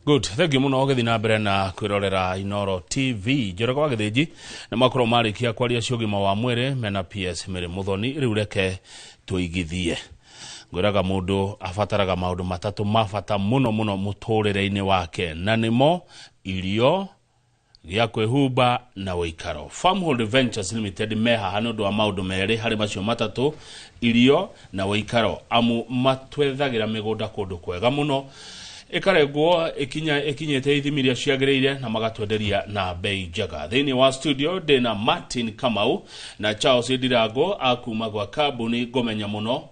Good, thank you muno ũgĩthiĩ na mbere na kwĩrorera Inoro TV. Njoroge wa Gĩthĩnji nĩ makorwo marĩkia kwaria cia ũgima wa mwĩrĩ mena PS Mary Muthoni. Rĩu reke tũigithie. Ngwĩraga mũndũ abataraga maũndũ matatũ ma bata mũno mũno mũtũrĩre-inĩ wake, na nĩmo irio, gĩa kwĩhumba na ũikaro. Farmhold Ventures Limited me haha nĩ ũndũ wa maũndũ merĩ harĩ macio matatũ, irio na ũikaro, amu matwethagĩra mĩgũnda kũndũ kwega mũno ĩkarengwo ĩkinyĩte ithimi iria ciagĩrĩire na magatwenderia na bei njega. Thĩinĩ wa studio ndĩna Martin Kamau na Charles Ndirango a kuma gwa kambuni ngũmenya mũno,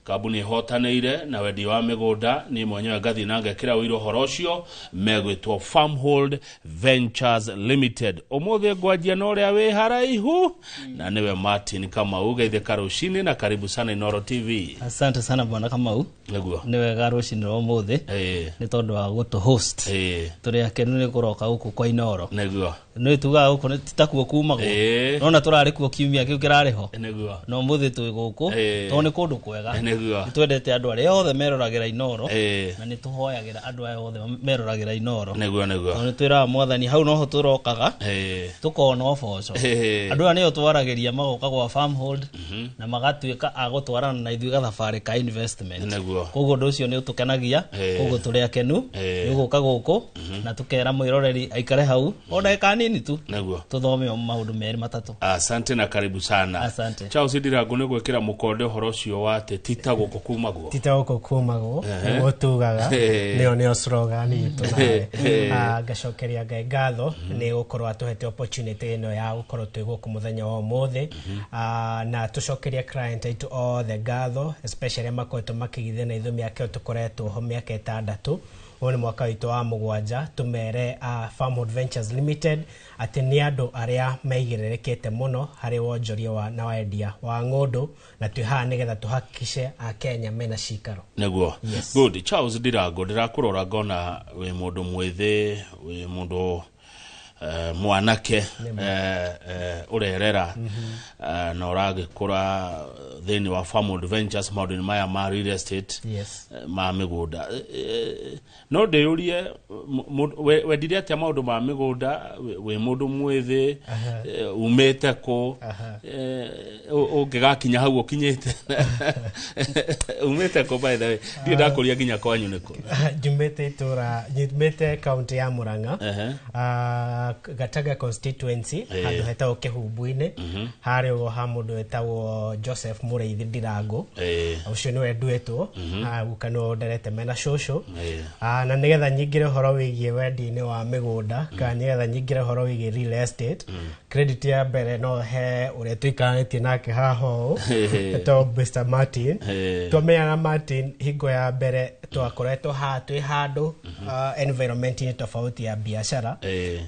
kambuni ĩhotanĩire na wendia wa mĩgũnda. Niĩ mwenyewe ngathiĩ na ngekĩra ũira ũhoro ũcio, megwĩtwo Farmhold Ventures Limited. Ũmũthĩ ngwanjia na ũrĩa wĩ haraihu na nĩwe Martin Kamau. Geithĩka rũcinĩ na karibu sana Inoro TV. Asante sana, bwana Kamau. Nĩguo. Nĩ wega rũcinĩ rwa ũmũthĩ nĩ tondũ wa gũtũ host. Tũrĩ akenu nĩ kũroka gũkũ kwa Inoro. Nĩ tugaga gũkũ ti takuo kumagwo. Nona tũrarĩ kuo kiumia kĩu kĩrarĩ ho. Na ũmũthĩ twĩ gũkũ tondũ nĩ kũndũ kwega. Nĩ twendete andũ arĩa othe meroragĩra Inoro na nĩ tũhoyagĩra andũ aya othe meroragĩra Inoro. Nĩguo. Tondũ nĩ twĩraga Mwathani hau noho tũrokaga tũkona ũboco. Andũ aya nĩo twaragĩria magoka gwa Farmhold na magatuĩka a gũtwarana na ithuĩ gathabarĩ ka investment. Koguo ũndũ ũcio nĩ ũtũkenagia. Koguo tũrĩ akenu nĩ gũka gũkũ na tũkera mwĩroreri aikare hau o ndagĩka nini tu tũthome o maũndũ merĩ matatũ. Asante na karibu sana. Asante. Charles Ndirango, nĩ gwĩkĩra mũkonde ũhoro ũcio wa atĩ ti ta gũkũ kumagwo. Ti ta gũkũ kumagwo, nĩguo tugaga. Nĩyo slogan itũ nawe. Ngacokeria Ngai ngatho nĩ gũkorwo atũhete opportunity ĩno ya gũkorwo twĩ gũkũ mũthenya wa ũmũthĩ. Na tũcokerie client aitũ othe ngatho, especially arĩa makoretwo makĩgithia na ithuĩ mĩaka ĩyo tũkoretwo ho, mĩaka 6. Ũyũ nĩ mwaka witũ wa 7. Tũmere Farmhold Ventures Limited atĩ nĩ andũ arĩa meigĩrĩrĩkĩte mũno harĩ wonjoria wa na wendia wa ng'ũndũ, na twĩ haha nĩgetha tũhakikishe Akenya mena cikaro. Nĩguo. Yes. Good. Charles Ndirango, ndĩrakũrora ngona wĩ mũndũ mwĩthĩ, wĩ mũndũ mwanake ũrerera na ũragĩkũra thĩinĩ wa Farmhold Ventures maũndũ-inĩ maya ma real estate, ma mĩgũnda. No ndĩyũrie, wendire atĩa maũndũ ma mĩgũnda wĩ mũndũ mwĩthĩ? Umĩte kũ? Ũngĩgakinya hau ũkinyĩte umĩte kũ? By the way, ndirĩ ndakũria nginya kwanyu nĩ kũ. Njumĩte itũra, njumĩte kaunti ya Murang'a, Gataga constituency, handũ hetagwo Kĩhumbu-inĩ, harĩa ũguo ha mũndũ wĩtagwo Joseph Mũrĩithi Ndirango. Ũcio nĩwe nduĩtwo. Guka nĩwe ũnderete mena cũcũ. Na nĩgetha nyingĩre ũhoro wĩgiĩ wendia-inĩ wa mĩgũnda kana nĩgetha nyingĩre ũhoro wĩgiĩ real estate, credit ya mbere no he ũrĩa tũikaranĩtie nake haha ũũ, etagwo Mr. Martin. Twamenyana na Martin hingo ya mbere twakoretwo haha twĩ handũ environment-inĩ tofauti ya biacara,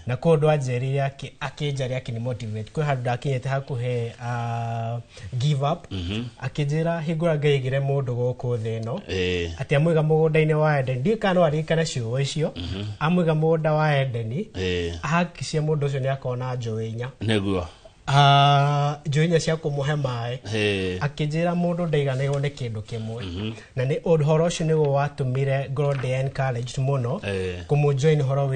na kũndũ anjĩrire akĩnjaria akĩni motivate kwĩ handũ ndakinyĩte hakuhĩ give up, akĩnjĩra hingũra Ngai aigire mũndũ gũkũ thĩ ĩno atĩ amũiga mũgũnda-inĩ wa Edeni. Ndiũĩ kana no aririkane ciugo icio. Amũiga mũgũnda wa Edeni, ahakikishie mũndũ ũcio nĩ akona njũĩ 4. Njũĩ 4 cia kũmũhe maĩ. Akĩnjĩra mũndũ ndaiganĩrwo nĩ kĩndũ kĩmwe, na nĩ ũhoro ũcio nĩguo watũmire ngorwo ndĩ encouraged mũno kũmũjoin ũhoro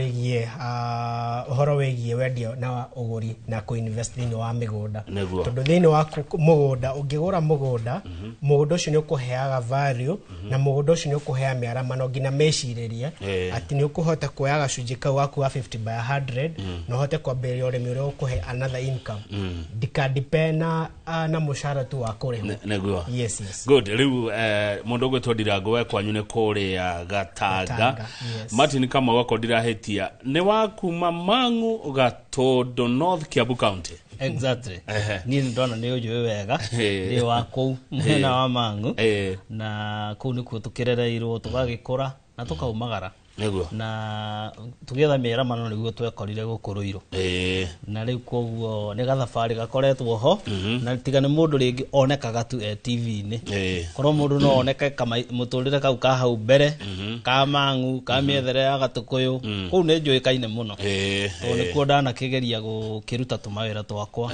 wĩgiĩ wendia na ũgũri na kũinvest thĩinĩ wa mĩgũnda. Tondũ thĩinĩ wa mũgũnda, ũngĩgũra mũgũnda, mũgũnda ũcio nĩ ũkũheaga value na mũgũnda ũcio nĩ ũkũheaga mĩaramano nginya mecirĩrie atĩ nĩ ũkũhota kuoya gacunjĩ kau gaku ga 50 by 100 na ũhote kwambĩrĩria ũrĩmi ũrĩa ũkũhe another income, ndikadepend na mũcara tu wa kũrĩhwo. Nĩguo. Yes. Good. Rĩu mũndũ ũgwĩtwo Ndirango, we kwanyu nĩ kũrĩa Gatanga? Gatanga, yes. Martin Kamau, akorwo ndirahĩtia, nĩ wa kuma Mang'u, Gatũndũ North, Kiambu County. Exactly. Niĩ nĩ ndona nĩ ũnjũĩ wega. Ndĩ wa kũu mwena wa Mang'u na kũu nĩkuo tũkĩrereirwo, tũgagĩkũra na tũkaumagara na tũgĩetha mĩaramano nĩguo twekorire gũkũ Rũirũ. Na rĩu koguo nĩ gathabarĩ gakoretwo ho, na tiga nĩ mũndũ rĩngĩ onekaga tu e TV-inĩ, korwo mũndũ no oneke mũtũrĩre kau ka hau mbere ka Mang'u ka mĩethere ya Gatũkũyũ kũu nĩ njũĩkaine mũno, tondũ nĩkuo ndanakĩgeria gũkĩruta tũmawĩra twakwa.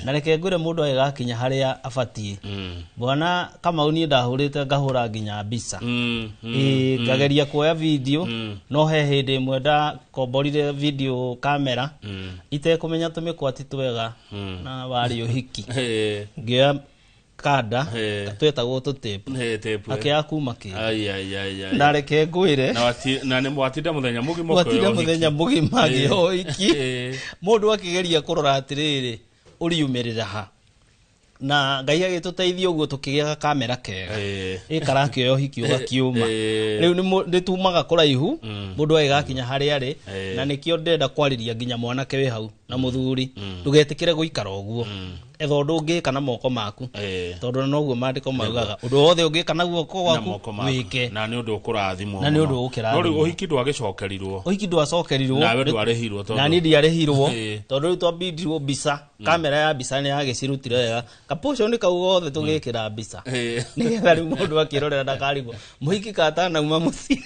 Na reke ngwĩre, mũndũ agĩgakinya harĩa abatiĩ, bwana Kamau, niĩ ndahũrĩte ngahũra nginya mbica. Ĩĩ, ngageria kuoya video. No he hĩndĩ ĩmwe ndakomborire video camera itekũmenya tũmĩkwa ti twega, na warĩ ũhiki, ngĩoya kanda twetagwo tũtĩpu, akĩaga kuma kĩndũ. Ai ai ai ai. Na reke ngwĩre, Na nĩ watinda mũthenya mũgima. Watinda mũthenya mũgima ngĩoya ũhiki, mũndũ akĩgeria kũrora atĩrĩrĩ, ũriumĩrĩra ha, na Ngai agĩtũteithia ũguo tũkĩgĩa kamera kega, ĩkarakĩoya ũhiki ũgakiuma. Rĩu nĩ tumaga kũraihu, mũndũ agĩgakinya harĩa arĩ. Na nĩkĩo ndĩrenda kwarĩria nginya mwanake wĩ hau na mũthuri, ndũgetĩkĩre gũikara ũguo, etha ũndũ ũngĩka na moko maku, tondũ noguo maandĩko maugaga, ũndũ wothe ũngĩka na guoko na gwaku moko maku. Wĩke. Na nĩ ũndũ ũkũrathimwo Na nĩ ũndũ mũno. ũkũrathimwo. No rĩu ũhiki ndwagĩcokerirwo? Ũhiki ndwacokerirwo. Nawe ndwarĩhirwo tondũ Na niĩ ndiarĩhirwo, tondũ rĩu twambindirwo mbica, kamera ya mbica nĩ yagĩcirutire wega, kapotion kau gothe tũgĩkĩra mbica, nĩgetha rĩu mũndũ akĩrorera ndakarigwo mũhiki katanauma mũciĩ.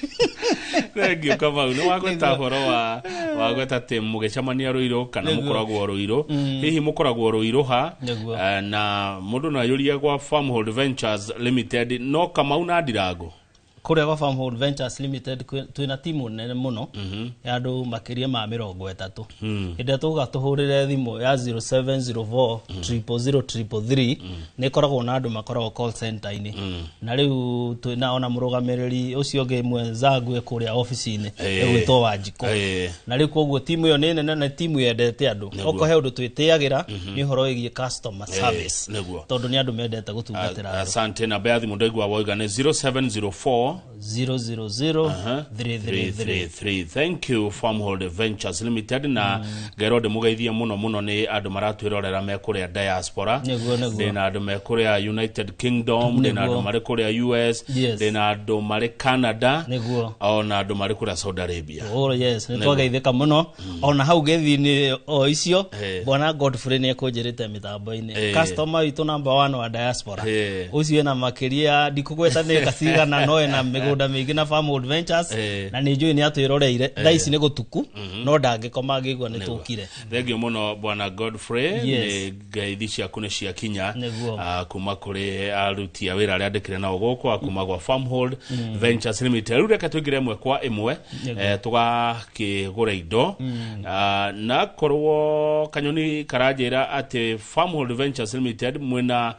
Thengiũ Kamau, nĩ wagweta ũhoro wa wagweta atĩ mũgĩcemania Rũirũ kana mũkoragwo Rũirũ, hihi mũkoragwo Rũirũ ha? Nĩguo. Na mũndũ no ayũrie gwa Farmhold Ventures Limited no Kamau na Ndirango? Kũrĩa gwa Farmhold Ventures Limited twĩna timu nene mũno ya andũ makĩria ma 30. Hĩndĩ ĩrĩa tuga tũhũrĩre thimũ ya 0704 000 333, nĩ ĩkoragwo na andũ makoragwo call center-inĩ, na rĩu twĩna ona mũrũgamĩrĩri ũcio ũngĩ mwenzangu e kũrĩa obici-inĩ, ĩgwĩtwo Wanjikũ. Na rĩu koguo timu ĩyo nĩ nene na timu yendete andũ. Okorwo he ũndũ twĩtĩagĩra nĩ ũhoro wĩgiĩ customer service, tondũ nĩ andũ mendete gũtungatĩra andũ. Asante. Namba ya thimũ ndaigua woiga nĩ 0704 000 333. 333. Thank you, Farmhold Ventures Limited, na ngerwo ndĩmũgeithie mũno mũno nĩ andũ maratwĩrorera me kũrĩa diaspora. Nĩguo. Ndĩna andũ me kũrĩa United Kingdom, ndĩna andũ marĩ kũrĩa US, ndĩna andũ marĩ Canada, ona andũ marĩ kũrĩa Saudi Arabia. Oh yes, nĩ twageithĩka mũno ona hau gethi-inĩ o icio. Bwana Godfrey nĩ ekũnjĩrĩte mĩtambo-inĩ, customer witũ number one wa diaspora, ũcio ena makĩria, ndikũgweta nĩ kacigana, no ena mĩgũnda mĩingĩ na Farmhold Ventures, na nĩ njũĩ nĩ atwĩroreire thaa ici, nĩ gũtuku no ndangĩkoma angĩigua nĩ tũkire. Thengio mũno, bwana Godfrey. Nĩ ngeithi ciaku nĩ ciakinya. Kuma kũrĩ aruti a wĩra arĩa andĩkire nao gũkũ kuma gwa Farmhold Ventures Limited. Rĩu reke tũingĩre ĩmwe kwa ĩmwe, tũgakĩgũra indo. Na korwo kanyoni karanjĩra atĩ Farmhold Ventures Limited mwĩna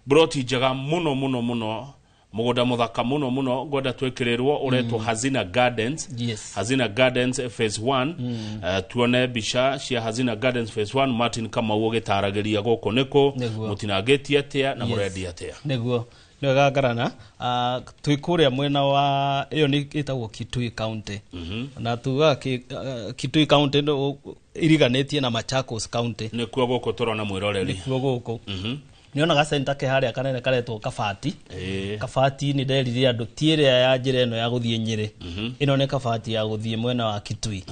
broti njega mũno mũno mũno, mũgũnda mũthaka mũno mũno, ngwenda twĩkĩrĩrwo ũretwo Hazina Gardens. Hazina Gardens Phase 1. Tuone mbica cia Hazina Gardens Phase 1, Martin Kamau ũgĩtaragĩria gũkũ nĩkũ, mũtinangĩtie atĩa na mũrendia atĩa. Nĩguo, nĩ wega ngarana. Twĩ kũrĩa mwena wa ĩyo nĩ ĩtagwo Kitui County, na tugaga Kitui County iriganĩtie na Machakos County. Nĩkuo gũkũ tũrona mwĩroreri. Nĩkuo gũkũ nĩonaga center ke harĩa kanene karetwo Kabati. Kabati nĩ nderire andũ ti ĩrĩa ya njĩra ĩno ya gũthiĩ Nyĩrĩ, ĩno nĩ Kabati ya gũthiĩ mwena wa Kitui.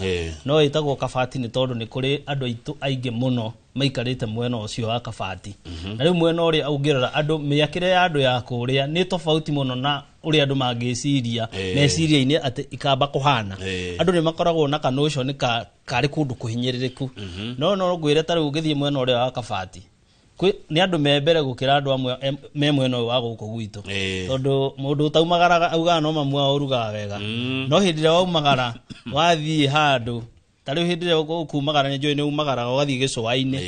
No ĩtagwo Kabati nĩ tondũ nĩ kũrĩ andũ aitũ aingĩ mũno maikarĩte mwena ũcio wa Kabati. Na rĩu mwena ũrĩa ũngĩrora andũ, mĩakĩre ya andũ ya kũrĩa nĩ tofauti mũno na ũrĩa andũ mangĩciria meciria-inĩ atĩ ikamba kũhana. Andũ nĩ makoragwo na kanotion ka karĩ kũndũ kũhinyĩrĩrĩku, no ngwĩre ta rĩu ũngĩthiĩ mwena ũrĩa wa Kabati, nĩ andũ me mbere gũkĩra andũ amwe me mwena ũyũ wa gũkũ gwitũ, tondũ mũndũ ũtaumagaraga augaga no mamu wao ũrugaga wega. No hĩndĩ ĩrĩa waumagara wathiĩ handũ ta rĩu hĩndĩ ĩrĩa ũkumagara, nĩ njũĩ nĩ umagaraga ũgathiĩ gĩcũa-inĩ,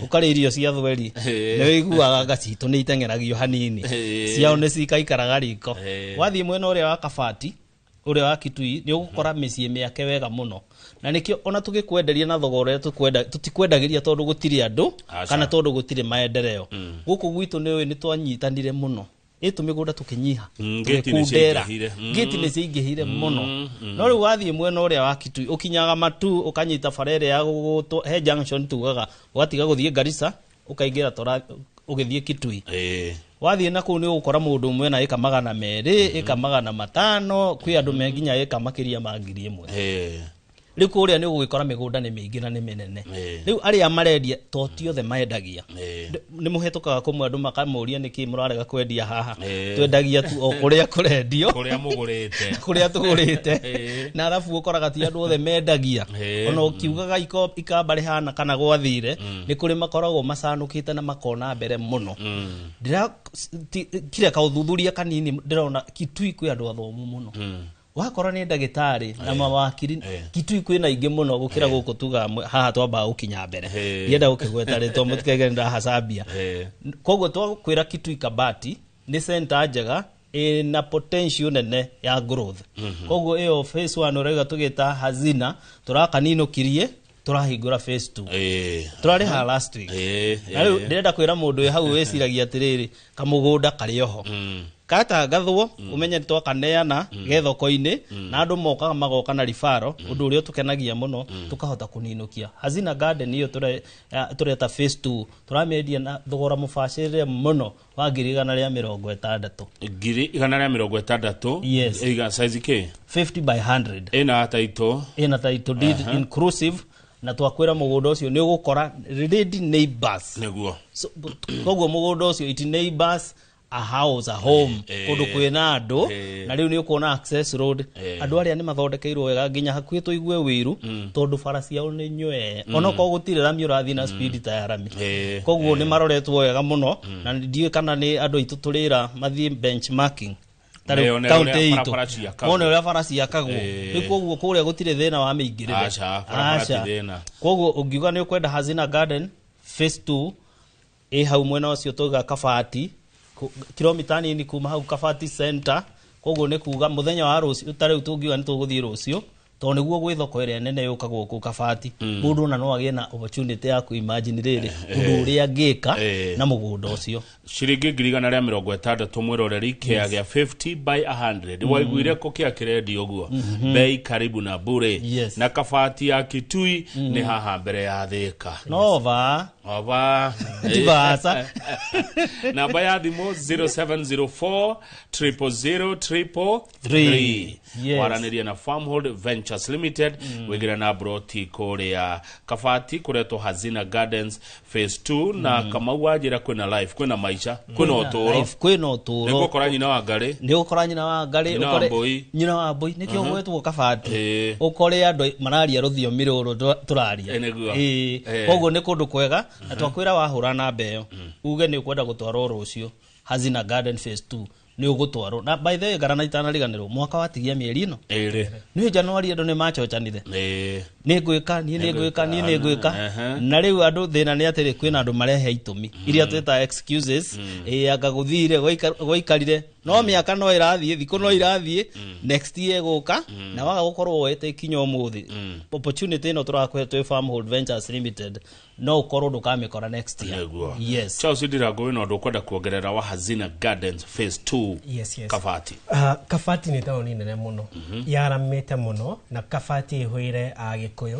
ũkarĩa irio cia thweri, nĩ wĩiguaga nga citũ nĩ iteng'eragio hanini, ciao nĩ cikaikaraga riko. Wathiĩ mwena ũrĩa wa Kabati, ũrĩa wa Kitui, nĩ ũgũkora mĩciĩ mĩake wega mũno, na nĩkĩo ona tũgĩkwenderia na thogora ũrĩa tũkwenda, tũtikwendagĩria tondũ gũtirĩ andũ Aca. kana tondũ gũtirĩ maendeleo. Gũkũ gwitũ nĩ ũĩ nĩ twanyitanire mũno ĩ tũmĩgũnda tũkĩnyiha, Ngĩti nĩ tũgĩkundera. ciaingĩhire. Ngĩti nĩ ciaingĩhire mũno. No rĩu wathiĩ mwena ũrĩa wa Kitui, ũkinyaga matu ũkanyita bara ĩrĩa ya gũgũtwo he junction tugaga, ũgatiga gũthiĩ Garissa ũkaingĩra tora ũgĩthiĩ Kitui. Wathiĩ na kũu nĩ ũgũkora mũndũ ũmwe na ĩka 200, ĩka 500, kwĩ andũ me nginya ĩka makĩria ma 1000. Rĩu kũrĩa nĩ ũgũgĩkora mĩgũnda nĩ mĩingĩ na nĩ mĩnene. Rĩu arĩa marendia to ti othe maendagia. Nĩ mũhetũkaga kũmwe andũ makamũria nĩkĩ mũrarega kwendia haha. Twendagia tu o kũrĩa kũrendio, kũrĩa mũgũrĩte. Kũrĩa tũgũrĩte. Na arabu ũkoraga ti andũ othe mendagia. Ona ũkiugaga ikamba rĩhana kana gwathire, nĩ kũrĩ makoragwo macanũkĩte na makona mbere mũno. Ndĩra kira kaũthuthuria kanini ndĩrona Kitui kwĩ andũ athomu mũno. Wakora nĩ ndagĩtarĩ na mawakiri Kitui kwĩna aingĩ mũno gũkĩra gũkũ tuga haha twambaga gũkinya mbere. Ndienda gũkĩgweta rĩtwa mũtikege ndahacambia. Koguo twakwĩra Kitui Kabati nĩ center njega ĩna potential nene ya growth. Koguo ĩyo phase 1 ũrauga tũgĩta Hazina tũrakaninũkirie tũrahingũra phase 2. Tũrarĩha last week. Na rĩu ndĩrenda kwĩra mũndũ wĩ hau wĩciragia atĩrĩrĩ kamũgũnda karĩ oho katangathwo umenye nĩ twakaneana ge thoko-inĩ na andũ mokaga magoka na ribaro ũndũ ũrĩa ũtũkenagia mũno tũkahota kũninũkia. Hazina Garden ĩyo tũreta phase 2 tũramĩendia na thogora mũbacĩrĩre mũno wa 160,000. 160,000. Yes. Ĩiga size kĩ? 50 by 100. Ĩna title. Ĩna title deed inclusive na twakwĩra mũgũnda ũcio nĩ ũgũkora ready neighbors. Nĩguo. So, koguo mũgũnda ũcio it neighbors a house, a home, kũndũ kwĩna andũ na rĩu nĩ ũkuona access road. Andũ arĩa nĩ mathondekeirwo wega nginya hakuhĩ tũigue wĩiru tondũ bara ciao nĩ nywee onokorwo gũtirĩ rami ũrathiĩ na speed ta ya rami. Koguo nĩ maroretwo wega mũno na ndiũĩ kana nĩ andũ aitũ tũrĩra mathiĩ benchmarking ta rĩu Meyonere kaunti ũrĩa itũ barabara ciakagwo. mone ũrĩa bara ciakagwo. Rĩu koguo kũrĩa gũtirĩ thĩna wa mĩingĩrĩre. Aca, barabara ti thĩna. Koguo ũngiuga nĩ ũkwenda Hazina Garden phase 2 ĩ hau mwena ũcio tũiga Kabati kilomita nini kuma hau Kabati center. Koguo nĩ kuga mũthenya wa rũciũ ta rĩu tũngiuga nĩ tũgũthiĩ rũciũ tondũ nĩguo gwĩ thoko ĩrĩa nene yũkagwo kũu Kabati. Mũndũ ona no agĩe na opportunity ya kũ imagine rĩrĩ ũndũ ũrĩa angĩka na mũgũnda ũcio. Ciringi 160,000 mwĩroreri kĩa gĩa 50 by 100. Waiguire kũ kĩa kĩrendio ũguo bei karibu na bure. Yes. Na Kabati ya Kitui nĩ haha mbere ya Thika. Nova Ova ti vaca. Namba ya thimũ 0704 000 333. Yes. Waranĩria na Farmhold Ventures Limited wĩgĩre na broti kũrĩa Kabati kũretwo Hazina Gardens phase 2 na Kamau wanjĩra kwĩna life, kwĩna maica, kwĩna ũtũũro. Life, kwĩna ũtũũro. Nĩ ũgũkora nyina wa Ngarĩ. Nĩ ũgũkora nyina wa Ngarĩ, Nyina wa ũkore- Mbũi. nyina wa Mbũi nĩkĩo gwetwo Kabati. Ĩĩ. Ũkore andũ mararia rũthiomi rũrũ tũraria. Ĩ, nĩguo. Ĩĩ. Ĩĩ. Koguo nĩ kũndũ kwega na twakwĩra wahũra namba ĩyo uge nĩ ũkwenda gũtwarwo rũciũ Hazina Garden phase 2 nĩ ũgũtwarwo. Na by the way ngarana itanariganĩrwo mwaka watigia mĩeri ĩno Ĩrĩ. nĩ Januari andũ nĩ machocanire. Ĩĩ. Nĩ ngwĩka niĩ nĩ ngwĩka niĩ nĩ ngwĩka. Na rĩu andũ thĩna nĩ atĩrĩ kwĩna andũ marehe itũmi iria twĩtaga excuses. Ĩĩ anga gũthire gwaikarire no mĩaka no ĩrathiĩ thikũ no irathiĩ next year ĩgũka na waga gũkorwo woete ikinya ũmũthĩ. Opportunity ĩno tũrakũhe twĩ Farmhold Ventures Limited no ũkorwo ndũkamĩkora next year. Nĩguo. Yes. Charles Ndirango wĩna ũndũ ũkwenda kuongerera wa Hazina Gardens phase 2 Yes, yes. Kabati. Kabati nĩ taũni nene mũno yaramĩte mũno na Kabati ĩhũire Agĩkũyũ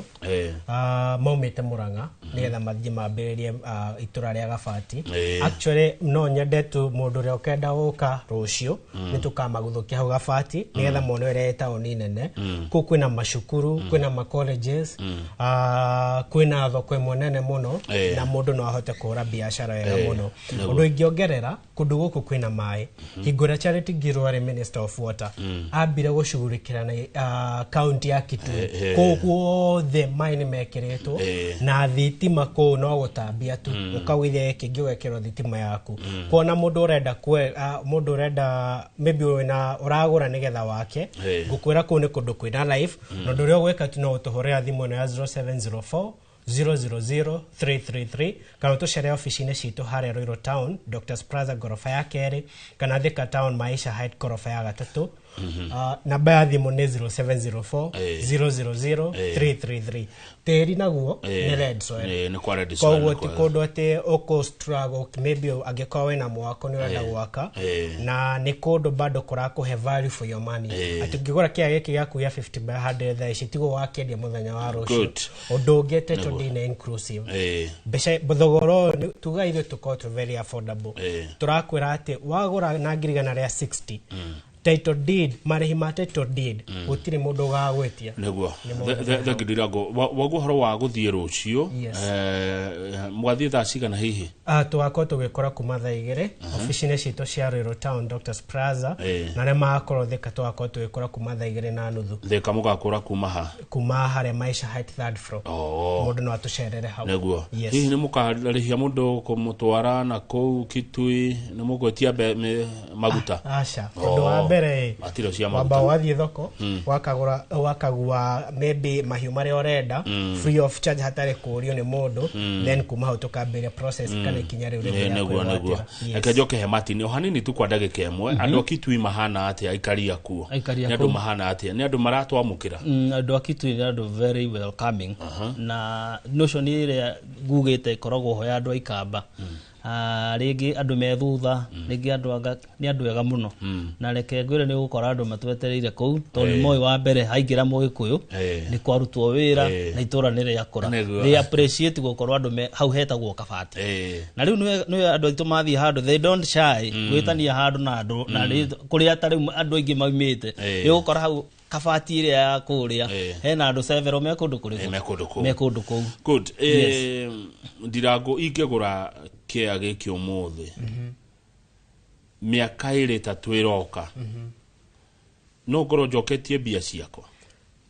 maumĩte Mũrang'a nĩgetha mathiĩ mambĩrĩrie itũra rĩa Kabati. Actually no nyende tu mũndũ ũrĩa ũkenda gũka rũciũ nĩ tũkamaguthũkia hau Kabati nĩgetha mone ũrĩa ĩ taũni nene. Kũu kwĩna macukuru, kwĩna ma colleges, kwĩna thoko ĩmwe nene mũno na mũndũ no ahote kũhũra biacara wega mũno. Ũndũ ingĩongerera kũndũ gũkũ kwĩna maĩ. Hingo ĩrĩa Charity Ngilu arĩ Minister of Water ambire gũcugurĩkĩra na kaunti ya Kitui kũu guothe maĩ nĩ mekĩrĩtwo na thitima kũu no gũtambia tu ũkaũithia gĩkĩ ũgekĩrwo thitima yaku. Kuona mũndũ ũrenda mũndũ ũrenda maybe wĩna ũragũra nĩgetha wake ngũkwĩra kũu nĩ kũndũ kwĩna life na ũndũ ũrĩa ũgwĩka tu no ũtũhũrĩra thimũ ĩno ya 0704 000 333 kana ũtũcere ofici-inĩ citũ harĩa Ruiru Town Doctors Plaza ngoroba ya kerĩ kana Thika Town Maisha Height ngoroba ya gatatũ. Namba ya thimũ nĩ 0704 000 333. Tĩri naguo nĩ red soil. Nĩ kwa red soil. Koguo ti kũndũ atĩ ũkũ struggle maybe angĩkorwo wĩna mwako nĩ ũrenda gwaka na nĩ kũndũ bado kũrakũhe value for your money. Atĩ ũngĩgũra kĩaya gĩkĩ gĩaku gĩa 50 by 100 thaa ici tiguo wakĩendia mũthenya wa rũciũ. Ũndũ ũngĩ title deed nĩ inclusive. Mbeca thogora ũyũ tuga ithuĩ tũkorwo twĩ very affordable. Tũrakwĩra atĩ wagũra na 160,000 title deed marĩhi ma title deed gũtirĩ mũndũ ũgagwĩtia. Nĩguo. Thengi Ndirango waguo ũhoro wa gũthiĩ rũciũ mũgathiĩ thaa cigana hihi? Tũgakorwo tũgĩkora kuma thaa 2 ofici-inĩ citũ cia Ruiru Town Doctors Plaza na arĩa magakorwo Thika tũgakorwo tũgĩkora kuma thaa 2:30. Thika mũgakũra kuma ha? Kuma harĩa Maisha Height third floor. Mũndũ no atũcerere hau. Nĩguo. Hihi nĩ mũkarĩhia mũndũ kũmũtwara na kũu Kitui nĩ mũgwĩtia maguta? Aca. Ũndũ wa Mbere Matirĩ cia wamba maguta. wathiĩ thoko, wakagũra, wakagua maybe mahiũ marĩa ũrenda free of charge hatarĩ kũũrio nĩ mũndũ. Then kuma hau tũkambĩrĩria process kana ikinya rĩu rĩngĩ rĩa Nĩguo. kwĩgwatĩra. Yes. Reke njoke he Martin o hanini tu kwa ndagĩka ĩmwe. Andũ a Kitui mahana atĩa? Aikari akuo Aikari a nĩ andũ kũu. mahana atĩa? Nĩ andũ maratwamũkĩra? Andũ a Kitui nĩ andũ very welcoming, na notion ĩrĩa ngugĩte ĩkoragwo ho ya andũ a Ikamba. Rĩngĩ andũ me thutha, rĩngĩ andũ anga nĩ andũ ega mũno, na reke ngwĩre nĩ ũgũkora andũ matwetereire kũu, tondũ nĩ moĩ wa mbere haingĩra Mũgĩkũyũ nĩ kwarutwo wĩra na itũra nĩ rĩakũra. They appreciate gũkorwo andũ me hau hetagwo Kabati. Na rĩu nĩwe andũ aitũ mathiĩ handũ, they don't shy gwĩtania handũ na andũ na kũrĩa ta rĩu andũ aingĩ maumĩte. Nĩ ũgũkora hau Kabati ĩrĩa ya kũrĩa hena andũ several me kũndũ kũrĩkũ? Me kũndũ kũu. Me kũndũ kũu. Good. Ndirango, ingĩgũra kĩea gĩkĩ ũmũthĩ, mĩaka 2 3 ĩroka no ngorwo njoketie mbia ciakwa?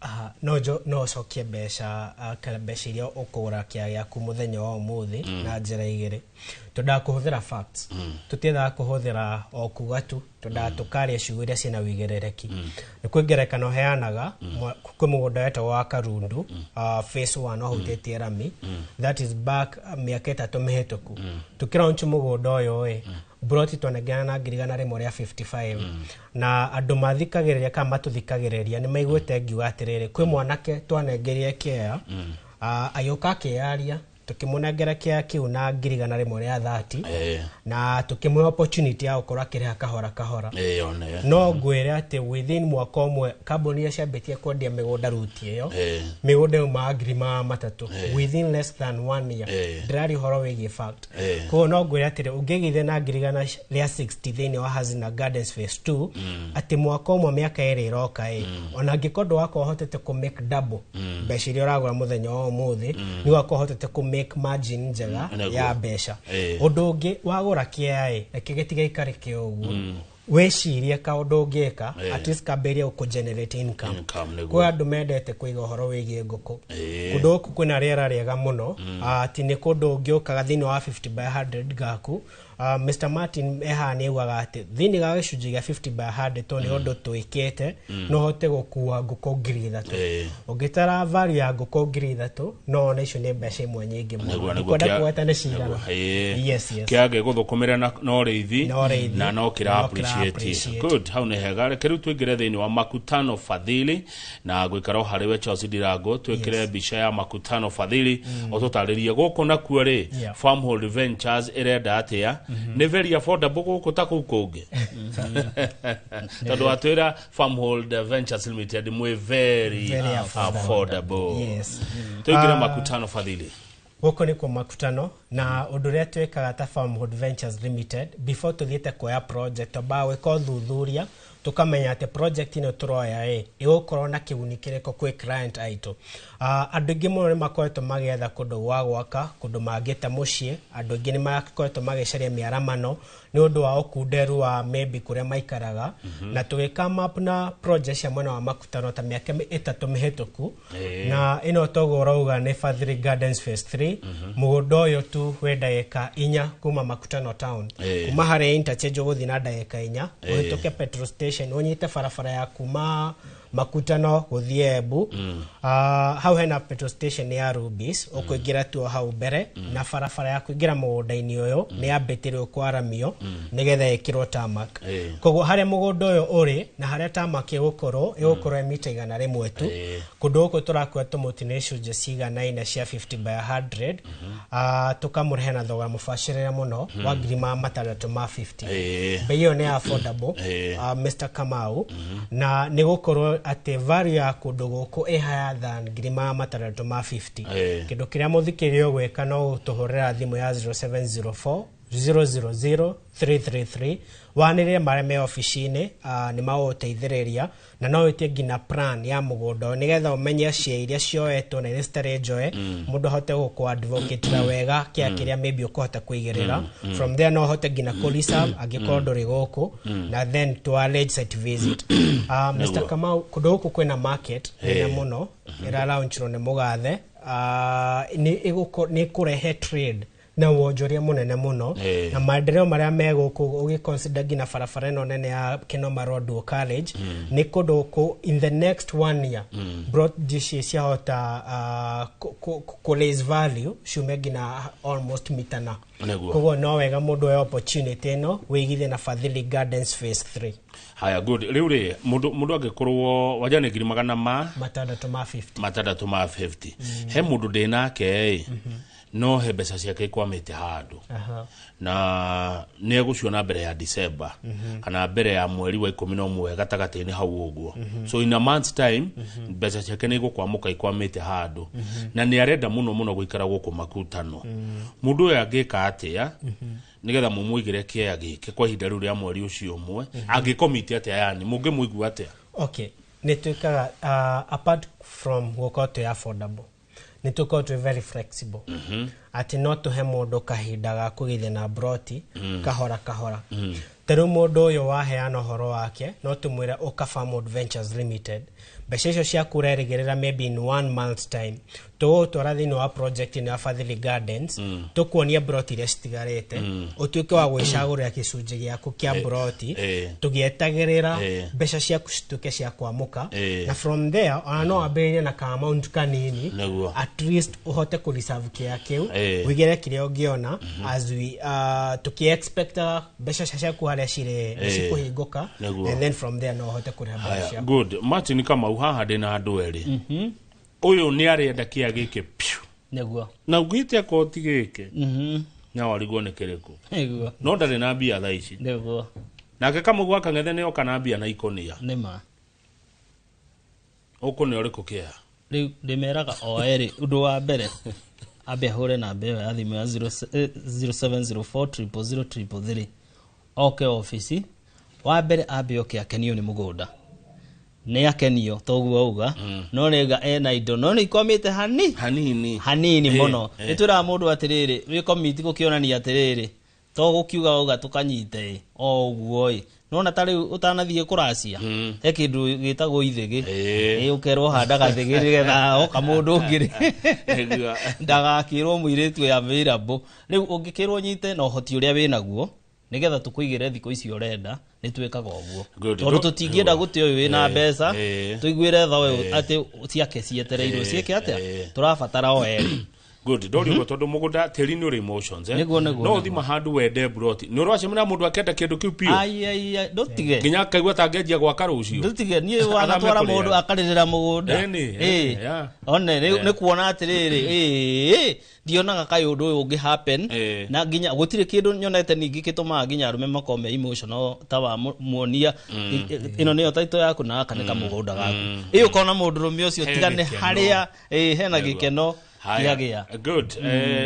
Aha, no ũcokie mbeca, kana mbeca iria ũkũgũra kĩa gĩaku mũthenya wa ũmũthĩ na njĩra igĩrĩ. Twendaga kũhũthĩra facts, tũtiendaga kũhũthĩra o kuga tu, twendaga tũkaria ciugo iria ciĩna wĩigĩrĩrĩki. Nĩ kwĩ ngerekano heanaga, kwĩ mũgũnda wetagwo wa Karundu, phase 1, wahutĩtie rami. That is back, mĩaka 3 mĩhĩtũku tũkĩlaunch mũgũnda ũyũ ĩ broti twanengana na 155,000, na andũ mathikagĩrĩria kana matũthikagĩrĩria nĩ maiguĩte ngiuga atĩrĩrĩ, kwĩ mwanake twanengerie kĩea, agĩũka akĩyaria, tũkĩmũnengera kĩea kĩu na 130,000, na tũkĩmũhe opportunity ya gũkorwo akĩrĩha kahora kahora. One. No ngwĩre atĩ within mwaka ũmwe kambuni iria ciambĩtie kwendia mĩgũnda ruti ĩyo, mĩgũnda yaumaga 300,000 within less than one year. Ndĩraria ũhoro wĩgiĩ fact. Koguo no ngwĩre atĩrĩ, ũngĩgĩithia na 160,000 thĩinĩ wa Hazina Gardens phase 2, atĩ mwaka ũmwe, mĩaka 2 ĩroka ĩ, ona angĩkorwo ndũgakorwo ũhotete kũ make double mbeca iria ũragũra mũthenya wa ũmũthĩ, nĩ ũgakorwo ũhotete kũ make margin njega ya mbeca. Ũndũ ũngĩ, wagũra kĩea ĩ, reke gĩtigaikare kĩ ũguo, wĩcirie kaũndũ ũngĩka, at least kambĩrĩrie gũkũ generate income. Income, nĩguo. Kwĩ andũ mendete kũiga ũhoro wĩgiĩ ngũkũ. Kũndũ gũkũ kwĩna rĩera rĩega mũno. Atĩ nĩ kũndũ ũngĩũkaga thĩinĩ wa 50 by 100 gaku. Mr Martin ehaha nĩ augaga atĩ thĩinĩ wa gĩcunjĩ gĩa 50 by 100, tondũ nĩ ũndũ twĩkĩte, no ũhote gũkua ngũkũ 3,000. Ũngĩtara value ya ngũkũ 3,000, no wone icio nĩ mbeca imwe nyingĩ mũno. Ndikwenda kũgweta nĩ cigana. Yes. Kĩage gũthũkũmĩra na ũrĩithi Na ũrĩithi. na no kĩra No kĩra appreciate. appreciate. Good, hau nĩ hega. Reke rĩu tũingĩre thĩinĩ wa Makutano Fadhili na gwĩkara o harĩ we Charles Ndirango, twĩkĩre mbica ya Makutano Fadhili, ũtũtarĩrie gũkũ nakuo rĩ, Farmhold Ventures ĩrenda atĩa? Nĩ very affordable gũkũ ta kũu kũngĩ? Tondũ watwĩra Farmhold Ventures Limited mwĩ very, Very affordable. affordable. Yes. Tũingĩre Makutano Fadhili. Gũkũ nĩkuo Makutano, na ũndũ ũrĩa twĩkaga ta Farmhold Ventures Limited, before tũthiĩte kuoya project, twambaga gwĩka ũthuthuria, tũkamenya atĩ project ĩno tũroya ĩ ĩgũkorwo na kĩguni kĩrĩkũ kwĩ client aitũ. Andũ aingĩ mũno nĩ makoretwo magĩetha kũndũ gwa gwaka, kũndũ mangĩte mũciĩ. Andũ aingĩ nĩ makoretwo magĩcaria mĩaramano nĩ ũndũ wa ũkunderu wa maybe kũrĩa maikaraga, na tũgĩka map na project cia mwena wa Makutano ta mĩaka 3 mĩhĩtũku, na ĩno toguo ũrauga nĩ Fadhili Gardens phase 3. Mũgũnda ũyũ tu wĩ ndagĩka 4 kuma Makutano town. Kuma harĩa interchange ũgũthiĩ na ndagĩka 4, ũhĩtũke petrol station, ũnyite barabara ya kuma Makutano gũthiĩ Embu. Hau hena petrol station ya Rubis, ũkũingĩra tu o hau mbere, na barabara ya kũingĩra mũgũnda-inĩ ũyũ nĩ yambĩtĩrwo kwaramio nĩgetha ĩkĩrwo tarmac. Koguo harĩa mũgũnda ũyũ ũrĩ na harĩa tarmac ĩgũkorwo ĩ mita 100 tu. Kũndũ gũkũ tũrakua tũmũtĩ nĩ icunjĩ ciganaine cia 50 by 100, tũkamũrehe na thogora mũbacĩrĩre mũno wa 650,000. Bei ĩyo nĩ affordable, Mr Kamau, na nĩ gũkorwo atĩ value ya kũndũ gũkũ ĩ higher than 650,000. Kĩndũ kĩrĩa mũthikĩrĩria ũgwĩka no gũtũhũrĩra thimũ ya 0704 000 333, wanĩrĩre marĩa me obici-inĩ, nĩ magũgũteithĩrĩria, na no wĩtie nginya plan ya mũgũnda ũyũ nĩgetha ũmenye cia iria cioetwo na iria citarĩ njoe, mũndũ ahote gũkũ advocate wega kĩa kĩrĩa maybe ũkũhota kũigĩrĩra. From there no ũhote nginya kũ reserve angĩkorwo ndũrĩ gũkũ, na then to arrange site visit. Mr Kamau, kũndũ gũkũ kwĩna market nene mũno ĩra launchirwo nĩ mũgathe, nĩ ĩkũrehe trade. Na wonjoria munene muno. Na maendeleo maria me guku ugiconsider nginya barabara ĩno nene ya Kinoma Road College nĩ kũndũ kũ in the next 1 year brought ici ciahota kũ raise value ciume nginya almost mitana. Koguo no wega mũndũ oe opportunity ĩno wĩigithie na Fadhili Gardens phase 3. Haya, good. Rĩu rĩ mũndũ angĩkorwo wanja nĩ ngiri magana ma 650 650 he mũndũ ndĩ nake ĩ no he mbeca ciake ikwamĩte handũ na nĩ egũciona mbere ya December kana mbere ya mweri wa 11 gatagatĩ-inĩ hau ũguo. So in a month's time mbeca ciake nĩ igũkwamũka ikwamĩte handũ na nĩ arenda mũno mũno gũikara gũkũ Makutano. Mũndũ ũyũ angĩka atĩa nĩgetha mũmũigĩre kĩea gĩkĩ kwa ihinda rĩu rĩa mweri ũcio ũmwe, angĩkomiti atĩa, yani mũngĩmũigua atĩa? Okay, nĩ twĩkaga apart from gũkorwo twĩ affordable, nĩ tũkorwo twĩ very flexible. Atĩ no tũhe mũndũ kahinda ga kũgĩithia na broti kahora kahora. Ta rĩu mũndũ ũyũ waheana ũhoro wake no tũmwĩre ũka Farmwood Ventures Limited, mbeca icio ciaku ũrerĩgĩrĩra maybe in 1 month's time tũgũgũtwara thĩinĩ wa project ĩno ya Fadhili Gardens, tũkuonia broti iria citigarĩte, ũtuĩke wa gwĩcagũrĩra gĩcunjĩ gĩaku kĩa broti tũgĩetagĩrĩra mbeca ciaku cituĩke cia kwamũka, na from there ona no wambĩrĩrie na ka amount kanini at least ũhote kũ reserve kĩa kĩu wĩigĩre kĩrĩa ũngĩona as we tũkĩ-expectaga mbeca ciaku harĩa cirĩ nĩ cikũhingũka, and then from there no ũhote kũrĩha mbeca ciaku. Good. Martin Kamau haha ndĩ na andũ erĩ. Ũyũ nĩ arenda kĩa gĩkĩ piũ. Nĩguo. Na ũngĩte koti gĩkĩ na warigwo nĩ kĩrĩkũ. Nĩguo. No ndarĩ na mbia thaa ici. Nĩguo. Nake Kamau gwa Kang'ethe nĩ oka na mbia na ikonia. Nĩma. Ũkũnĩ ũrĩkũ kĩa? Rĩu ndĩmeraga o erĩ ũndũ wa mbere ambe ahũre namba ĩyo ya thimũ ya 0704 000 333 oke obici. Wa mbere ambe oke akenio nĩ mũgũnda, nĩ akenio toguo auga, no nĩga ena indo no nĩ ikwamĩte hanini hanini mũno. Nĩ twĩraga mũndũ atĩrĩrĩ wĩ komiti gũkĩonania atĩrĩrĩ to gũkiuga auga tũkanyite o ũguo ĩ nona ta rĩu ũtanathiĩ kũracia he kĩndũ gĩtagwo ithĩgĩ ĩ ũkerwo handaga thĩgĩ nĩgetha oka mũndũ ũngĩ rĩ ndagakĩrwo mũirĩtu ya available. Rĩu ũngĩkĩrwo nyite na ũhoti ũrĩa wĩnaguo nĩgetha tũkũigĩre thikũ icio ũrenda nĩ twĩkaga ũguo tondũ tũtingĩenda gũte ũyũ wĩna mbeca tũiguĩre tha ũyũ atĩ ciake cietereirwo ciĩke atĩa, tũrabatara o erĩ. Good. Ndori ũguo tondũ mũgũnda tĩri nĩ ũrĩ emotions Nĩguo, nĩguo, no ũthima handũ wende broti nĩ ũracemania mũndũ akenda kĩndũ kĩu piũ ai ndũtige nginya akaigua ta angĩanjia gwaka rũciũ ndũtige niĩ wanatwara mũndũ akarĩrĩra mũgũnda one nĩ kuona atĩrĩrĩ ndionaga kaĩ ũndũ ũyũ ũngĩ happen na nginya gũtirĩ kĩndũ nyonete ningĩ gĩtũmaga nginya arũme makorwo me emotional ta wa muonia ĩno nĩyo title yaku na gaka nĩ kamũgũnda gaku ĩ ũkona mũndũrũme ũcio tiga nĩ harĩa hena gĩkeno. Haya. Good.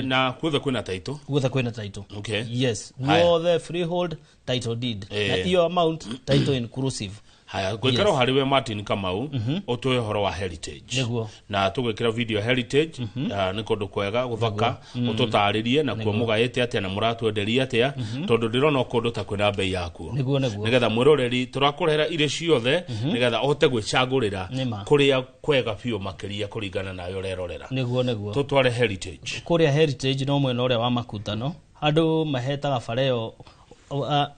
Na guothe kwĩna title. Guothe kwĩna title. Okay. Yes. Guothe freehold title deed. Na iyo amount title inclusive. Haya, gwĩkĩra harĩ we Martin Kamau ũtũhe ũhoro wa heritage. Nĩguo. Na tũgwĩkĩra video heritage nĩ kũndũ kwega gũthaka ũtũtarĩrie na kuo mũgaĩte atĩa na mũratwenderia atĩa tondũ ndĩrona kũndũ ta kwĩna bei yakuo. Nĩguo, nĩguo. Nĩgetha mwĩroreri tũrakũrehera irĩ ciothe nĩgetha ũhote gwĩcagũrĩra kũrĩa kwega biũ makĩria kũringana nawe ũrerorera. Nĩguo, nĩguo. Tũtware heritage. Kũrĩa heritage no mwena ũrĩa wa Makutano andũ mahetaga bara ĩyo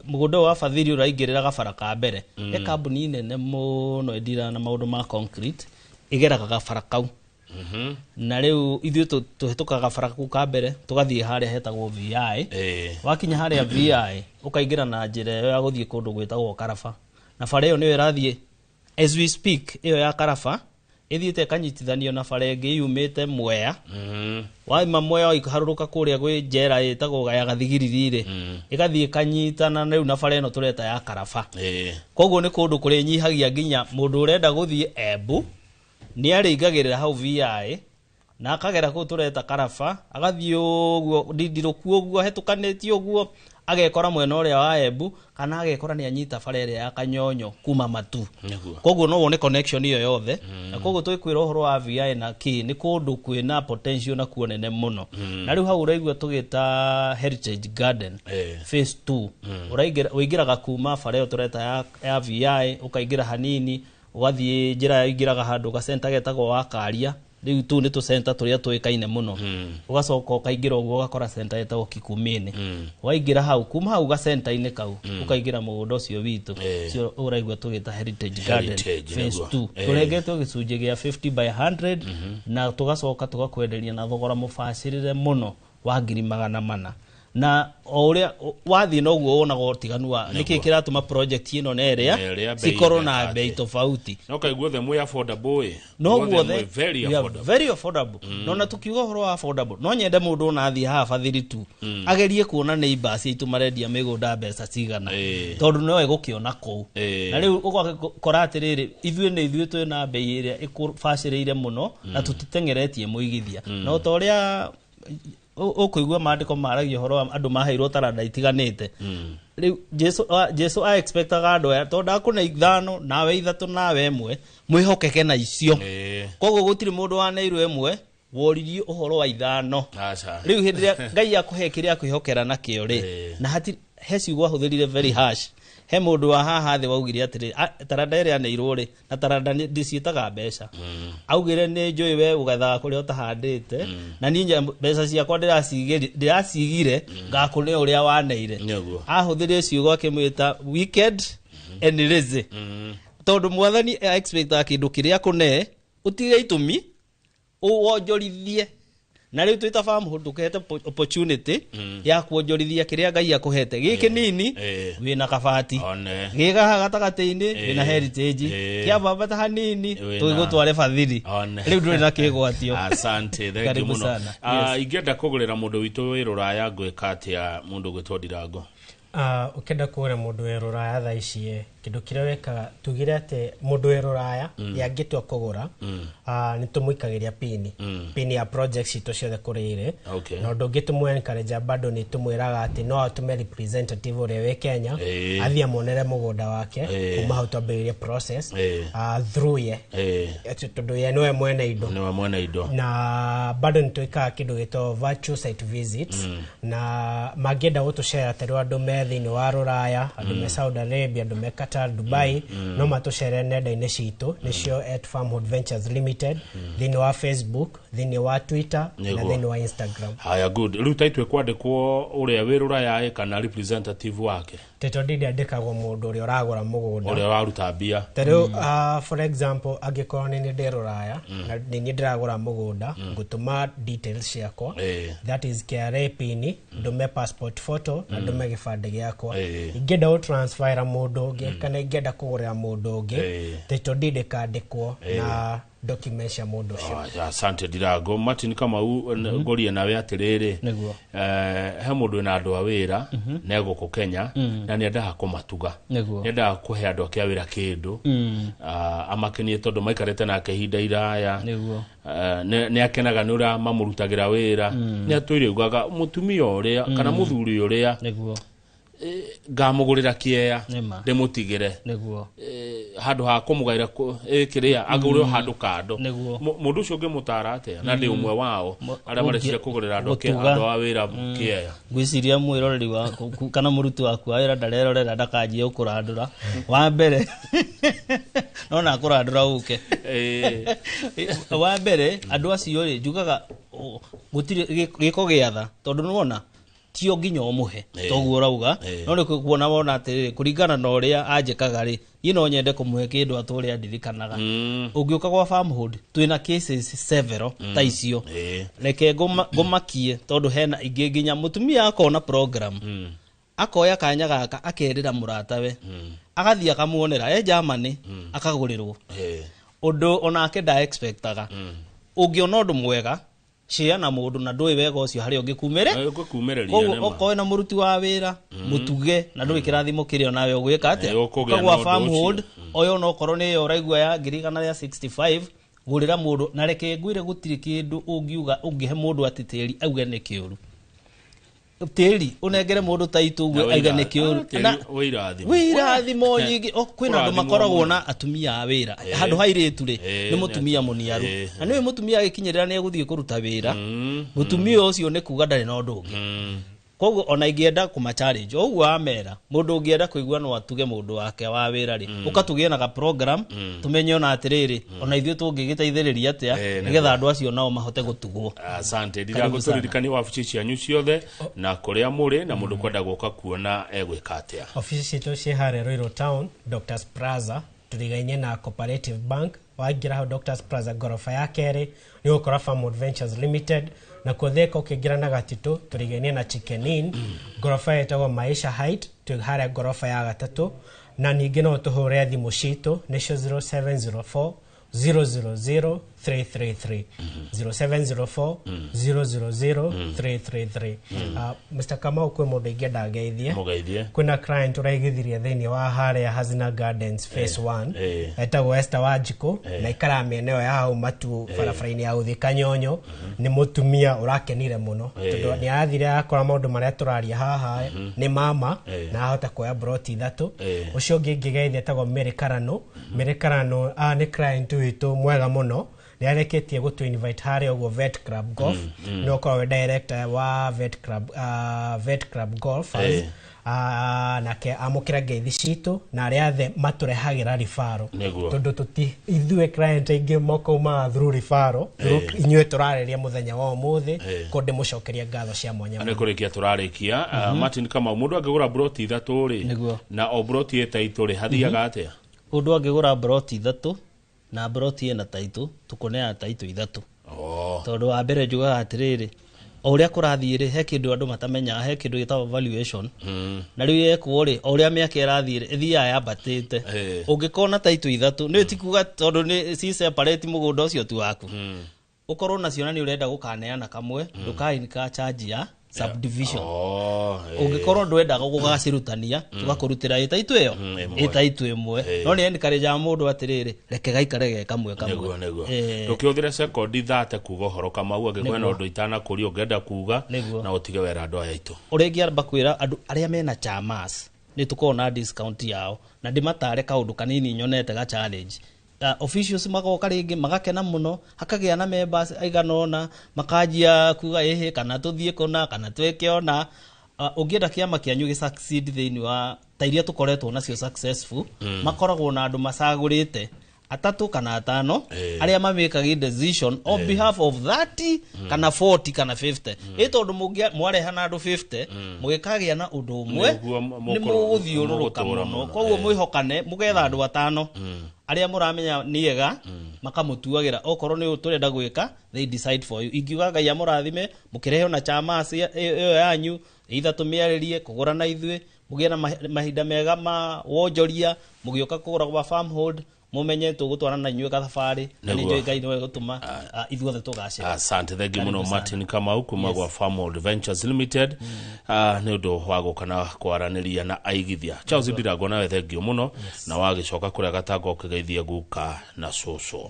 mũgũnda wa Fadhili ũraingĩrĩra gabara ka mbere he kambuni nene mũno ĩndiraga na maũndũ ma concrete ĩgeraga gabara kau na rĩu ithuĩ tũhĩtũkaga gabara kau ka mbere tũgathiĩ harĩa hetagwo VI. Wakinya harĩa VI ũkaingĩra na njĩra ĩyo ya gũthiĩ kũndũ gwĩtagwo Karaba na bara ĩyo nĩyo ĩrathiĩ as we speak ĩyo ya Karaba ĩthiĩte ĩkanyitithanio na bara ĩngĩ yumĩte Mwea waima Mwea ĩkaharũrũka kũrĩa gwĩ njera ĩtagwo ya Gathigiriri rĩ ĩgathiĩ ĩkanyitana rĩu na bara ĩno tũreta ya Karaba. Koguo nĩ kũndũ kũrĩnyihagia nginya mũndũ ũrenda gũthiĩ Embu nĩ arĩingagĩrĩra hau VI na akagera kũu tũreta Karaba agathiĩ ũguo ndindirũku ũguo hetũkanĩtie ũguo agekora mwena ũrĩa wa Embu kana agekora nĩ anyita bara ĩrĩa ya Kanyonyo kuma Matu. Koguo no wone connection ĩyo yothe na koguo twĩkwĩra ũhoro wa VI na kĩ nĩ kũndũ kwĩna potential na kuo nene mũno. Na rĩu hau ũraigua tũgĩta Heritage Garden phase 2 ũraingĩra ũingĩraga kuma bara ĩyo tũreta ya VI ũkaingĩra hanini ũgathiĩ njĩra ĩingĩraga handũ gacenta getagwo wa Karia Rĩu tũu nĩ tũcenta tũrĩa tũĩkaine mũno. Ũgacoka ũkaingĩra ũguo ũgakora centa ĩtagwo Kikumini. Waingĩra hau, kuma hau gacenta-inĩ kau ũkaingĩra mũgũnda ũcio witũ, ũcio ũraigua tũgĩta Heritage Garden Phase 2. Tũrengetwo gĩcunjĩ gĩa 50 by 100 na tũgacoka tũgakwenderia na thogora mũbacĩrĩre mũno wa 400,000. Na o ũrĩa wathiĩ noguo wonaga ũtiganu wa nĩkĩ kĩratũma project ĩno na ĩrĩa cikorwo na bei tofauti. No kaigua othe mwĩ affordable. No guothe very affordable. No na tukiuga ũhoro wa affordable, no nyende mũndũ ona athiĩ haha Bathiri tu agerie kuona neighbors aitũ marendia mĩgũnda mbeca cigana, tondũ no egũkĩona kũu. Na rĩu ũgakora atĩrĩrĩ, ithuĩ nĩ ithuĩ twĩna bei ĩrĩa ĩkũbacĩrĩire mũno na tũtiteng'eretie mũigithia. No ta ũrĩa ũkũigua maandĩko maragia ũhoro wa andũ maheirwo taranda itiganĩte. Rĩu Jesu a expectaga andũ aya tondũ akũne 5 nawe 3 nawe 1 mwĩhokeke na icio. Koguo gũtirĩ mũndũ waneirwo 1 woririe ũhoro wa 5. Rĩu hĩndĩ ĩrĩa Ngai akũhe kĩrĩa akwĩhokera nakĩo rĩ, na hatirĩ he ciugo ahũthĩrire very harsh. He mũndũ wa haha thĩ waugire atĩrĩ, taranda ĩrĩa aneirwo rĩ, na taranda ndĩciĩtaga mbeca. Augire nĩ njũĩ we ũgethaga kũrĩa ũtahandĩte, na niĩ mbeca ciakwa ndĩracigire ngakũne ũrĩa waneire. Ahũthĩrire ciugo akĩmwĩta wicked and lazy. Tondũ mwathani expectaga kĩndũ kĩrĩa akũne ũtige itũmi wonjorithie. Na rĩu twĩ ta farmhold tũkĩhete opportunity ya kuonjorithia kĩrĩa Ngai akũhete. Gĩkĩ nini wĩna kabati, gĩgaha gatagatĩ-inĩ wĩna heritage, kĩambambata hanini tũgĩgũtware Bathiri. Rĩu ndũrĩ na kĩgwatio. Asante, thank you mũno. Ingĩenda kũgũrĩra mũndũ witũ wĩ Rũraya ngwĩka atĩa mũndũ ũgwĩtwo Ndirango? Ũkĩenda kũgũra mũndũ wĩ Rũraya thaa ici kĩndũ kĩrĩa wekaga, tugire atĩ mũndũ wĩ Rũraya yangĩtua kũgũra, nĩ tũmũikagĩria pini ya project citũ ciothe kũrĩa irĩ. Na ũndũ ũngĩ tũmũ encourage bado nĩ tũmwĩraga atĩ no atũme representative ũrĩa wĩ Kenya athiĩ amuonere mũgũnda wake kuma hau twambĩrĩrie process through ye, tondũ ye nĩwe mwene indo. Nĩwe mwene indo. Na bado nĩ twĩkaga kĩndũ gĩtagwo virtual site visits, na mangĩenda gũtũcera ta rĩu andũ me thĩinĩ wa Rũraya, andũ me Saudi Arabia, andũ me Qatar, Dubai, no matũcere nenda-inĩ citũ nĩcio @Farmhold Ventures Limited, thĩinĩ wa Facebook, thĩinĩ wa Twitter na thĩinĩ wa Instagram. Haya, good. Rĩu taitwe kwandĩkwo ũrĩa wĩ Rũraya kana representative wake? Title deed yandĩkagwo mũndũ ũrĩa ũragũra mũgũnda, ũrĩa ũraruta mbia. Ta rĩu for example, angĩkorwo nĩ niĩ ndĩ Rũraya na nĩ niĩ ndĩragũra mũgũnda, ngũtũma details ciakwa, that is KRA pin, ndũme passport photo na ndũme gĩbandĩ gĩakwa. Ingĩenda gũtransfera mũndũ ũngĩ kana ingĩenda kũgũrĩra mũndũ ũngĩ, title deed ĩkandĩkwo na documents cia mũndũ ũcio. Asante Ndirango. Martin Kamau, ngũrie nawe atĩrĩrĩ, he mũndũ wĩna andũ a wĩra na gũkũ Kenya na nĩendaga kũmatuga, nĩendaga kũhe andũ ake a wĩra kĩndũ amakenie tondũ maikarĩte nake ihinda iraya, nĩ akenaga nĩ ũrĩa mamũrutagĩra wĩra, nĩ atũire ugaga mũtumia ũrĩa kana mũthuri ũrĩa ngamũgũrĩra kĩeya ndĩmũtigĩre handũ ha kũmũgaĩra kĩrĩa agũre handũ kando. Mũndũ ũcio ũngĩmũtara atĩa? Na ndĩ ũmwe wao arĩa mareciria kũgũrĩra andũ a wĩra kĩeya. Ngwĩciria mwĩroreri waku kana mũruti waku wa wĩra ndarerorera ndakanjie gũkũrandũra. Wa mbere no na kũrandũra ũke. Wa mbere andũ acio rĩ, njugaga gũtirĩ gĩko gĩa tha, tondũ nĩwona tio nginya ũmũhe toguo ũrauga, no nĩ kuona wona atĩrĩrĩ, kũringana na ũrĩa anjĩkaga rĩ, niĩ no nyende kũmũhe kĩndũ atũre andirikanaga. Ũngĩũka gwa Farmhold twĩna cases several ta icio. Reke ngũmakie tondũ hena ingĩ nginya mũtumia akona program, akoya kanya gaka akerĩra mũratawe, agathiĩ akamuonera e Germany, akagũrĩrwo ũndũ onake nda expectaga. Ũngĩona ũndũ mwega share na mũndũ na ndũĩ wega ũcio harĩa ũngĩkumĩre. Koguo okorwo na mũruti wa wĩra mũtuge na ndũĩ kĩrathimo kĩrĩa onawe ũgwĩka atĩa. Ũkagwa Farmhold oyo no okorwo nĩ ĩyo ũraigua ya 165,000, gũrĩra mũndũ. Na reke ngwĩre gũtirĩ kĩndũ ũngiuga ũngĩhe mũndũ atĩ tĩri auge nĩ kĩũru. Tĩri ũnengere mũndũ ta itũ ũguo auge nĩ kĩũru. Na wĩirathimo nyingĩ. Kwĩna andũ makoragwo na atumia a wĩra handũ ha airĩtu rĩ, nĩ mũtumia mũniaru, na nĩwe mũtumia agĩkinyĩrĩra nĩ egũthiĩ kũruta wĩra. Mũtumia ũcio nĩ kuga ndarĩ na ũndũ ũngĩ. Koguo ona ingĩenda kũma challenge ũguo amera mũndũ ũngĩenda kũigua no atuge mũndũ wake wa wĩra rĩ, ũkatũgĩe na ga program tũmenye ona atĩrĩrĩ, ona ithuĩ tũngĩgĩteithĩrĩria atĩa nĩgetha andũ acio nao mahote gũtugwo. Asante. Ndirango tũririkanie wabici cianyu ciothe na kũrĩa mũrĩ na mũndũ kwenda gũka kuona egwĩka atĩa. Ofici citũ ciĩ harĩa Ruiru Town, Doctors Plaza, tũrigainie na Cooperative Bank. Waingĩra hau Doctors Plaza ngoroba ya kerĩ nĩ ũgũkora Farmwood Ventures Limited, na kuo Thika ũkĩingĩra na Gatitũ tũrigainie na Chicken Inn, ngoroba ĩtagwo Maisha Height, twĩ harĩa ngoroba ya gatatũ. Na ningĩ no tũhũre thimũ citũ nĩcio 0704 000 333, 0704 000 333. Mr. Kamau, kwĩ mũndũ ingĩenda ngeithie. Mũgeithie. Kwĩna client ũraigithirie thĩinĩ wa harĩa Hazina Gardens phase 1, etagwo Esther Wanjikũ, na ikaraga mĩena ĩyo ya hau Matu, barabara-inĩ ya gũthiĩ Kanyonyo. Nĩ mũtumia ũrakenire mũno tondũ nĩ arathire akora maũndũ marĩa tũraria haha nĩ mama, na ahota kuoya broti 3. Ũcio ũngĩ ingĩgeithia etagwo Mary Karano. Mary Karano nĩ client witũ mwega mũno, nĩ areketie gũtũ invite harĩa ũguo Vet Club Golf, nĩ ũkorwo wĩ director wa Vet Club, Vet Club Golfers. Nake amũkĩra ngeithi citũ na arĩa othe matũrehagĩra ribaro, tondũ tũti ithuĩ client aingĩ mokaumaga through ribaro, inyuĩ tũrarĩria mũthenya wa ũmũthĩ, ko ndĩmũcokeria ngatho cia mwanya. Nĩ kũrĩkia tũrarĩkia. Martin Kamau, mũndũ angĩgũra broti 3 rĩ, na o broti ĩta rĩ, hathiaga atĩa? Mũndũ angĩgũra broti 3 na broti ĩna taitũ, tũkũneana taitũ 3. Tondũ wa mbere njugaga atĩrĩrĩ, o ũrĩa kũrathiĩ rĩ, he kĩndũ andũ matamenyaga, he kĩndũ gĩtagwo valuation. Na rĩu yekwo rĩ, o ũrĩa mĩaka ĩrathiĩ rĩ, ĩthiaga yambatĩte. Ũngĩkorwo na taitũ 3, nĩ ti kuga tondũ nĩ ci separate mũgũnda ũcio tu waku. Ũkorwo nacio na nĩ ũrenda gũkaneana kamwe, ndũkainĩka charge ya subdivision. Ũngĩkorwo ndwendaga gũgacirutania, tũgakũrutĩra ĩtaitũ ĩyo, ĩtaitũ ĩmwe. No nĩ encourage mũndũ atĩrĩrĩ, reke gaikare ge kamwe kamwe. Nĩguo. Ndũkĩhũthĩre sekondi 30 kuga ũhoro Kamau, angĩkorwo hena ũndũ itanakũria ũngĩenda kuga, na ũtige wera andũ aya aitũ. Ũrĩa ingĩamba kwĩra andũ arĩa mena chamas, nĩ tũkoragwo na discount yao, na ndĩmatare kaũndũ kanini nyonete ga challenge. Officials magoka rĩngĩ magakena mũno, hakagĩa na members aigana ũna, makanjia kuga ĩhĩ kana tũthiĩ kũna kana twĩke ona. Ũngĩenda kĩama kĩanyu gĩ succeed thĩinĩ wa ta iria tũkoretwo nacio successful, makoragwo na andũ macagũrĩte 3 kana 5 arĩa mamĩkaga decision on behalf of 30 kana 40 kana 50. Ĩ tondũ mwareha na andũ 50, mũgĩkagĩa na ũndũ ũmwe, nĩ mũgũthiũrũrũka mũno. Koguo mwĩhokane, mũgetha andũ 5 arĩa mũramenya nĩ ega, makamũtuagĩra okorwo nĩ tũrenda gwĩka, they decide for you. Ingiuga Ngai amũrathime, mũkĩrehe na chama ĩyo yanyu, either tũmĩarĩrie kũgũra na ithuĩ, mũgĩe na mahinda mega ma wonjoria, mũgĩũka kũgũra gwa Farmhold, mumenye tũgũtwarana na inyuĩ gathabarĩ, na nĩ njũĩ Ngai nĩwe gũtũma ithuothe tũgacĩre. Asante, thank you mũno Martin Kamau kuma gwa Farmhold Ventures Limited, nĩ ũndũ wa gũka na kwaranĩria na aigithia. Charles Ndirango, nawe thank you mũno, na wagĩcoka kũrĩa gatanga ũkĩgeithia guka na cũcũ.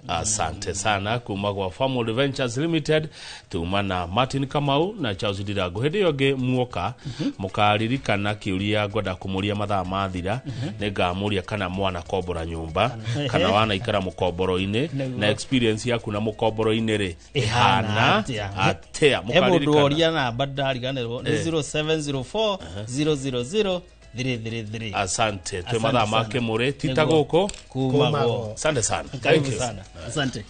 Asante sana kuma gwa Farmhold Ventures Limited, tuma na Martin Kamau na Charles Ndirango. Hĩndĩ ĩyo ĩngĩ muoka mũkaririkana kĩũria ngwenda kũmũria mathaa mathira, nĩngamũria kana mwana kombora nyũmba kana wanaikara mũkomboro-inĩ, na experience yaku na mũkomboro-inĩ rĩ ĩhana atĩa. Mũndũ oria namba ndariganĩrwo nĩ 0704 000 333. Asante. Twĩ mathaa ma kĩmũrĩ tita gũkũ kumagwo. Asante sana. Karibu sana. Asante.